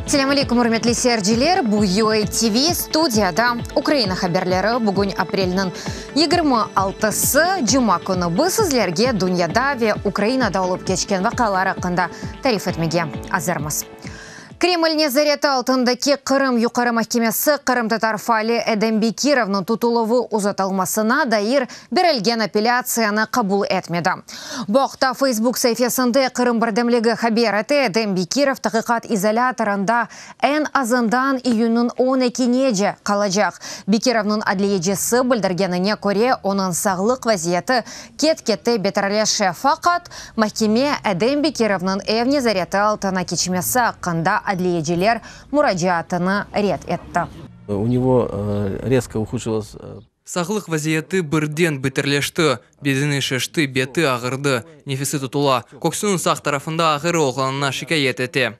Selâm aleyküm, ürmetli seyirciler! Bu UA TV, studiyada Ukraina haberleri. Bugün aprelniñ 26-sı, cuma künü. Biz sizlerge dünyada ve Ukrainada olıp keçken vaqialar aqqında tarif etmege azırmız. Kreml nezareti altındaki Qırım Yuqarı mahkemesi qırımtatar faali Edem Bekirovnıñ tutuluvı uzatılmasına dair berilgen apellâtsiyanı qabul etmedi. Bu aqta Facebook saifesinde Qırım birdemligi haber ete. Edem Bekirov taqiqat izolâtorında eñ azından iyünniñ on ekinece qalacaq. Bekirovnıñ adliyecisi bildirgenine köre, onıñ sağlıq vaziyeti ket-kete beterleşe, faqat mahkeme Edem Bekirovnıñ ev nezareti altına keçmesi aqqında adliyeciler muracaatını red etti. U nego rezko uhudşilos. Sağlıq vaziyeti birden beterleşti, bedeni şişti, beti ağırdı, nefesi tutula, köksüniñ sağ tarafında ağırı olğanına şikâyet ete.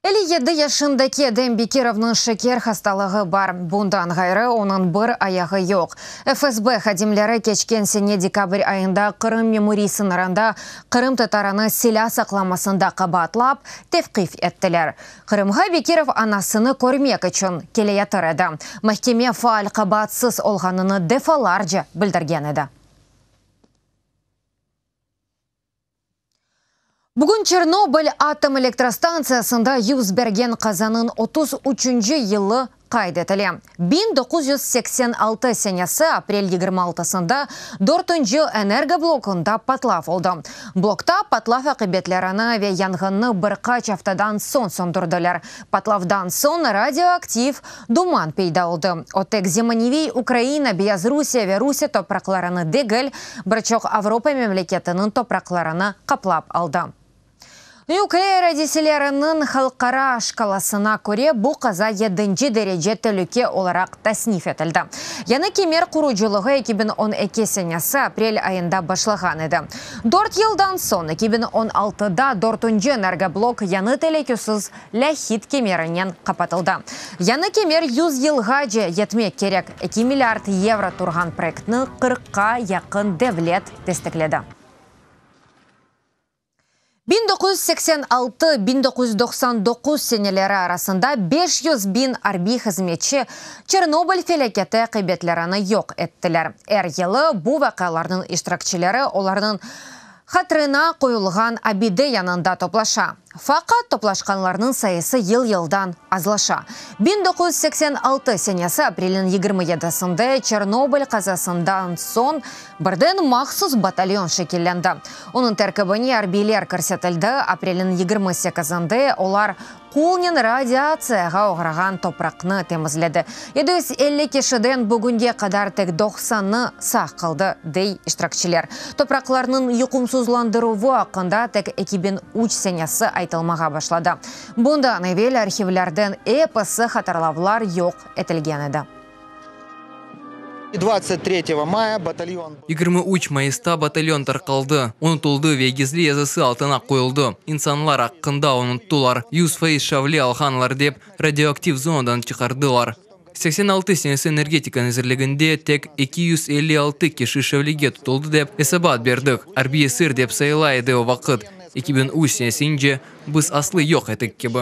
57 yaşındaki Edem Bekirovnıñ şeker hastalığı bar. Bundan ğayrı, onıñ bir ayağı yoq. FSB hadimleri keçken sene dekabr ayında Qırım memuriy sıñırında qırımtatarını silâ saqlamasında qabaatlap, tevqif ettiler. Qırımğa Bekirov anasını körmek içün keleyatır edi. Mahkeme faal qabaatsız olğanını defalarca bildirgen edi. Bugün Çernobıl atom elektrostantsiyasında yüz bergen qazanıñ 33-nci yılı qayd etile. 1986 senesi aprel 26-sında dörtünci energoblokunda patlav oldı. Blokta patlav aqibetlerini ve yanğınnı bir qaç aftadan soñ söndürdiler. Patlavdan soñ radioaktiv duman peyda oldı. O, tek zemaneviy Ukraina, Beyazrusiye ve Rusiye topraqlarını degil, bir çoq Avropa memleketiniñ topraqlarını qaplap aldı. Nükleer adiseleriniñ halqara şkalasına köre, bu qaza yedinci derece telüke olaraq tasnif etildi. Yañı kemer qurucılığı 2012 senesi aprel ayında başlağan edi. Dört yıldan soñ, 2016-da dörtünci energoblok yañı telükesiz Lâhit kemerinen qapatıldı. Yañı kemer yüz yılğace yetmek kerek. Eki milliard yevro turğan proyektni qırqqa yaqın devlet destekledi. 1986, 1999 seneleri arasında 500 biñ arbiy hızmetçi Çernobıl felâketi aqibetlerini yoq ettiler. Er yılı bu vaqialarnıñ iştirakçileri olarnıñ hatrına qoyulğan abide yanında toplaşa. Faqat toplaşqanlarnıñ sayısı yıl-yıldan azlaşa. 1986 senesi aprelniñ 27-sinde Çernobıl qazasından soñ birden mahsus batalyon şekillendi. Onıñ terkibine arbiyler kirsetildi, aprelniñ 28-nde olar Qolnen radiatsiyağa oğrağan topraqnı temizledi. 750 kişiden bugünge qadar tek doqsanı sağ qaldı, dey iştirakçiler. Topraqlarnıñ yuqumsuzlandıruvı aqqında tek 2003 senesi aytılmağa başladı. Bundan evel arhivlerden episi hatırlavlar yoq etilgen edi. 23 mayısta batalyon tarqaldı, unutıldı ve gizli yazısı altına qoyuldı. İnsanlar aqqında unuttılar, 100% şavle alğanlar dep, radioaktiv zonadan çıqardılar. 86 senesi Energetika nazirliginde tek 256 kişi şavlege tutuldı dep esabat berdik, arbiy esir dep sayıla edi o vaqıt. 2003 senesince biz aslı yoq etik kibi.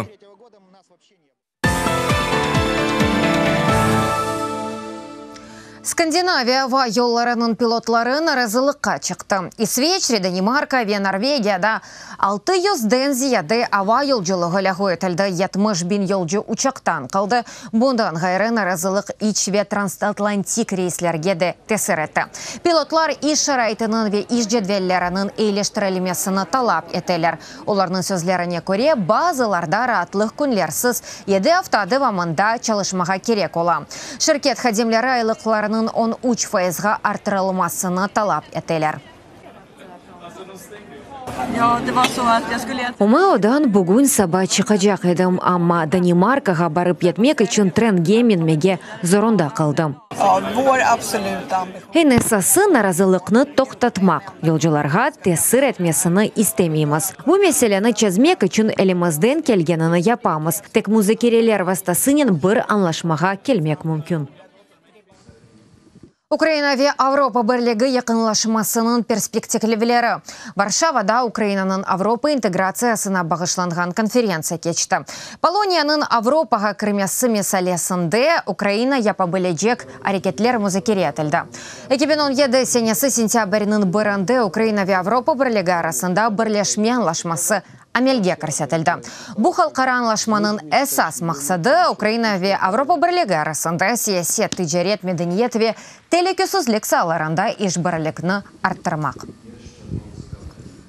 Skandinaviya ava yollarınıñ pilotları narazılıqqa çıqtı. İsveçre, Danimarka ve Norvegiyada 600-den ziyade ava yolculığı lâğu etildi, 70 biñ yolcu uçaqtan qaldı. Bundan ğayrı, narazılıq iç ve transatlantik reyslerge de tesir etti. Pilotlar iş şaraitiniñ ve iş cedvelleriniñ eyileştirilmesini talap eteler. Olarnıñ sözlerine köre, bazılarda raatlıq künlersiz yedi afta devamında çalışmağa kerek ola. Şirket hadimleri aylıqlarınıñ 13 fayızğa arttırılmasını talap eteler. UMOdan bugün saba çıqacaq edim, amma Danimarkağa barıp yetmek içün trenge minmege zorunda qaldım. Eñ esası, narazılıqnı toqtatmaq, yolcularğa tesir etmesini istemeymiz. Bu meseleni çezmek içün elimizden kelgenini yapamız, tek muzakereler vastasınen bir añlaşmağa kelmek mümkün. Ukraina ve Avropa Birligi yaqınlaşmasınıñ perspektivleri. Varşavada Ukrainanıñ Avropa integratsiyasına bağışlanğan konferentsiya keçti. Poloniyanıñ Avropağa kirmesi meselesinde Ukraina yapa bilecek areketler muzakere etildi. 2017 senesi sentâbrniñ birinde Ukraina ve Avropa Birligi arasında Birleşme añlaşması amelge kirsetildi. Bu halqara añlaşmanıñ esas maqsadı, Ukraina ve Avropa Birligi arasında siyaset, ticaret, medeniyet ve telükesizlik saalarında işbirlikni arttırmaq.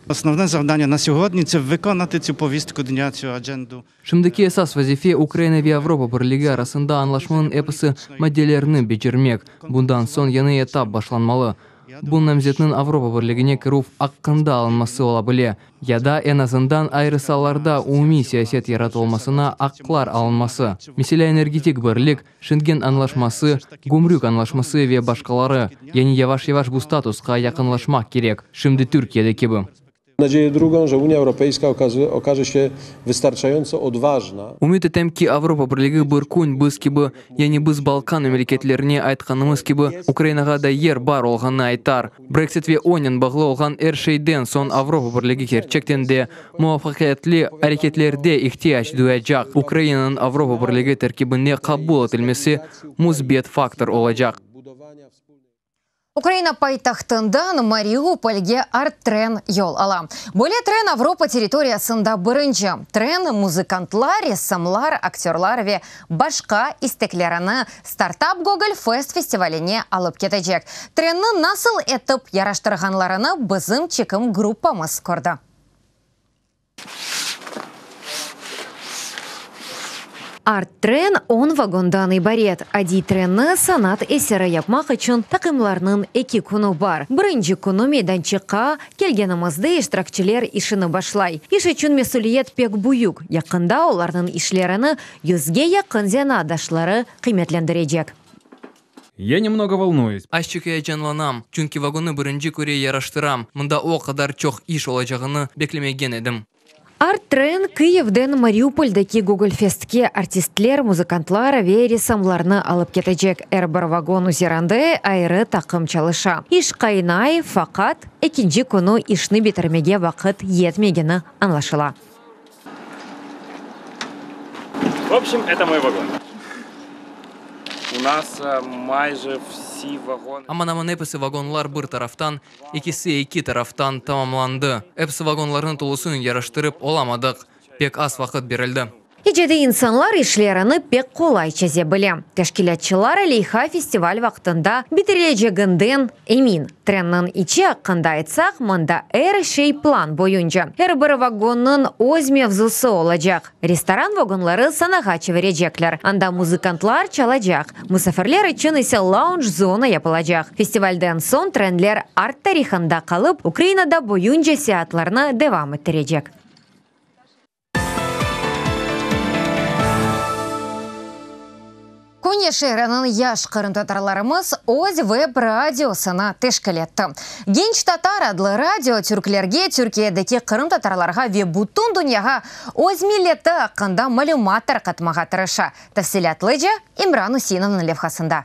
Основне завдання на сьогодні це виконати цю повістку дня, цю адженду. Şimdiki esas vazife, Ukraina ve Avropa Birligi arasında añlaşmanıñ episi maddelerini becermek. Bundan soñ yañı etap başlanmalı. Bu namzetniñ Avropa Birligine kirüv aqqında alınması ola bile, ya da eñ azından ayrı saalarda umumiy siyaset yaratılmasına aqlar alınması, meselâ, energetik birlik, Şengen añlaşması, gümrük añlaşması ve başqaları. Yani yavaş-yavaş bu statusqa yaqınlaşmaq kerek, şimdi Türkiyede kibi. Nadzieję drugą, że Unia Europejska okaże się wystarczająco odważna. Ümüt etem ki, Avropa Birligi bir kün biz kibi, yani biz Balkan memleketlerine aytqanımız kibi, Ukrainağa da yer bar olğanını aytar. Brexit ve onen bağlı olğan er şeyden soñ Avropa Birligi kerçekten de muvafaqiyetli areketlerde ihtiyac duyacaq. Ukrainanıñ Avropa Birligi terkibine qabul etilmesi müsbet faktor olacaq. Ukraina paytahtından Mariupolge Art-tren yol ala. Böyle tren Avropa territoriyasında birinci. Tren muzıkantlar, ressamlar, aktörlar ve başqa isteklerini Startup Gogol Fest festivaline alıp ketecek. Trenni nasıl etip yaraştırğanlarını bizim çekim gruppamız kördi. Art-tren on vagondan ibaret. Adiy trenni sanat eseri yapmaq içün taqımlarnıñ eki künü bar. Birinci künü meydançıqqa kelgenimizde iştirakçiler işini başlay. İş içün mesüliyet pek büyük. Yaqında olarnıñ işlerini yüzge yaqın zenaatdaşları qıymetlendirecek. Ya nemnogo volnuyus. Azçıq eyecanlanam, çünki vagonnı birinci kere yaraştıram. Mında o qadar çoq iş olacağını beklemegen edim. Art-tren Kıyivden Mariupoldaki Gogolfestke artistler, muzıkantlar ve ressamlarnı alıp ketecek. Er bir vagon üzerinde ayrı taqım çalışa. İş qaynay, faqat ekinci künü işni bitirmege vaqıt yetmegeni añlaşıla. V obşem, eto moy vagon. U nas mayje vsi vagonı. Aman-aman episi vagonlar bir taraftan, ekisi eki taraftan tamamlandı. Episi vagonlarnı tolusınen yaraştırıp olamadıq, pek az vaqıt berildi. İcadiy insanlar işlerini pek qolay çeze bile. Teşkilâtçılar leyha festival vaqtında bitireleceginden emin. Trenniñ içi aqqında aytsaq, mında er şey plan boyunca. Er bir vagonnıñ öz mevzusı olacaq. Restoran vagonları sanağa çevirecekler, anda muzıkantlar çalacaq, musafirler içün ise launj-zona yapılacaq. Festivalden soñ trenler art tarihında qalıp, Ukrainada boyunca seyaatlarnı devam ettirecek. Konya şeeriniñ yaş qırımtatarlarımız öz web radiosını teşkil etti. Genç Tatar adlı radio türklerge, Türkiyedeki qırımtatarlarğa ve bütün dünyağa öz milleti aqqında malümat tarqatmağa tırışa. Tafsilâtlıca İmran Useinovnıñ levhasında.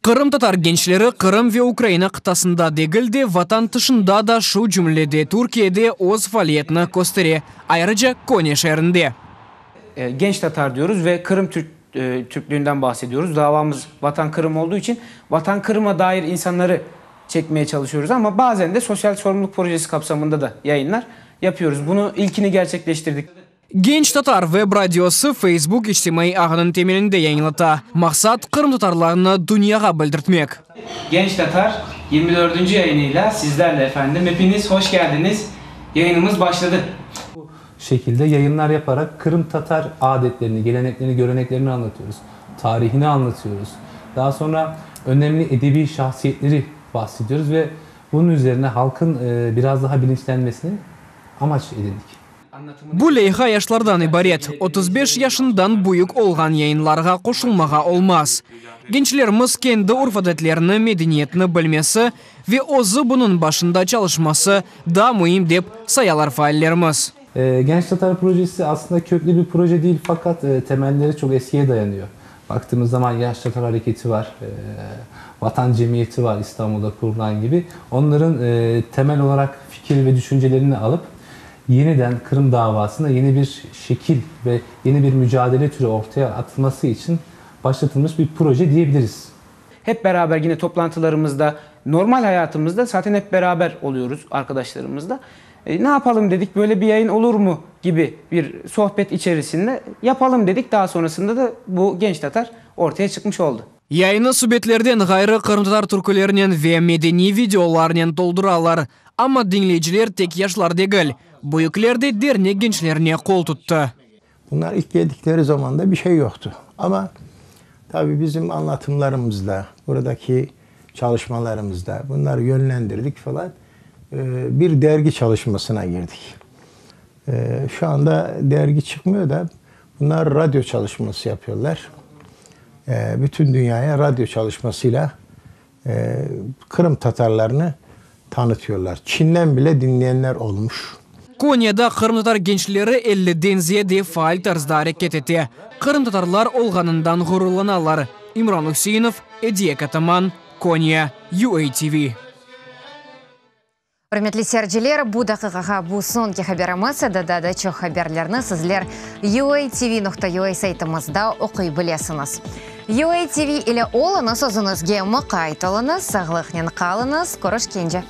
Qırımtatar gençleri Qırım ve Ukraina qıtasında degil de, Vatan tışında da, şu cümlede Türkiyede öz faaliyetini köstere, ayrıca Konya şeerinde. Genç Tatar diyoruz ve Kırım Türk Türklüğünden bahsediyoruz. Davamız Vatan Kırım olduğu için Vatan Kırım'a dair insanları çekmeye çalışıyoruz ama bazen de sosyal sorumluluk projesi kapsamında da yayınlar yapıyoruz. Bunu ilkini gerçekleştirdik. Genç Tatar web radiosı Facebook içtimaiy ağınıñ temelinde yayınlata. Maqsat, qırımtatarlarnı dünyağa bildirtmek. Genç Tatar yirmi dördünci yayınıyla sizlerle efendim. Hepiniz hoş geldiniz. Yayınımız başladı. Bu şekilde yayınlar yaparak Kırım Tatar adetlerini, geleneklerini, göreneklerini anlatıyoruz. Tarihini anlatıyoruz. Daha sonra önemli edebi şahsiyetleri bahsediyoruz ve bunun üzerine halkın biraz daha bilinçlenmesini amaç edindik. Bu leyha yaşlardan ibaret, 35 yaşından büyük olğan yayınlarğa qoşulmağa olmaz. Gençlerimiz kendi urf-adetlerini, medeniyetini bilmesi ve özü bunıñ başında çalışması daa müim dep sayalar faallerimiz. Genç Tatar projesi aslında köklü bir proje değil fakat temelleri çok eskiye dayanıyor. Baktığımız zaman Yaş Tatar Hareketi var, Vatan Cemiyeti var İstanbul'da kurulan gibi. Onların temel olarak fikir ve düşüncelerini alıp yeniden Kırım davasına yeni bir şekil ve yeni bir mücadele türü ortaya atılması için başlatılmış bir proje diyebiliriz. Hep beraber yine toplantılarımızda, normal hayatımızda zaten hep beraber oluyoruz arkadaşlarımızla. E, ne yapalım dedik, böyle bir yayın olur mu gibi bir sohbet içerisinde yapalım dedik. Daha sonrasında da bu Genç Tatar ortaya çıkmış oldu. Yayını subetlerden ğayrı qırımtatar türkülerinen ve medeniy videolarnen tolduralar. Amma diñleyiciler tek yaşlar degil, büyükler de dernek gençlerine qol tuttı. Bunlar ilk geldikleri zamanda bir şey yoqtu. Amma tabii bizim anlatımlarımızla, buradaki çalışmalarımızda bunları yönlendirdik falan, bir dergi çalışmasına girdik. Şu anda dergi çıkmıyor da bunlar radyo çalışması yapıyorlar. Bütün dünyaya radyo çalışmasıyla Kırım Tatarlarını tanıtıyorlar. Çin'den bile dinleyenler olmuş. Konyada qırımtatar gençleri elliden ziyade faal tarzda areket ete. Qırımtatarlar olğanından ğururlanalar. İmran Üseinov, Ediye Kataman, Konya, UATV. Ürmetli seyirciler, bu daqiqağa bu soñki haberimiz edi. Daa da çoq haberlerni sizler uatv.ua saytımızda oquy bilesiñiz. UATV ile oluñız, özüñizge muqayt oluñız, sağlıqnen qalıñız, körüşkence!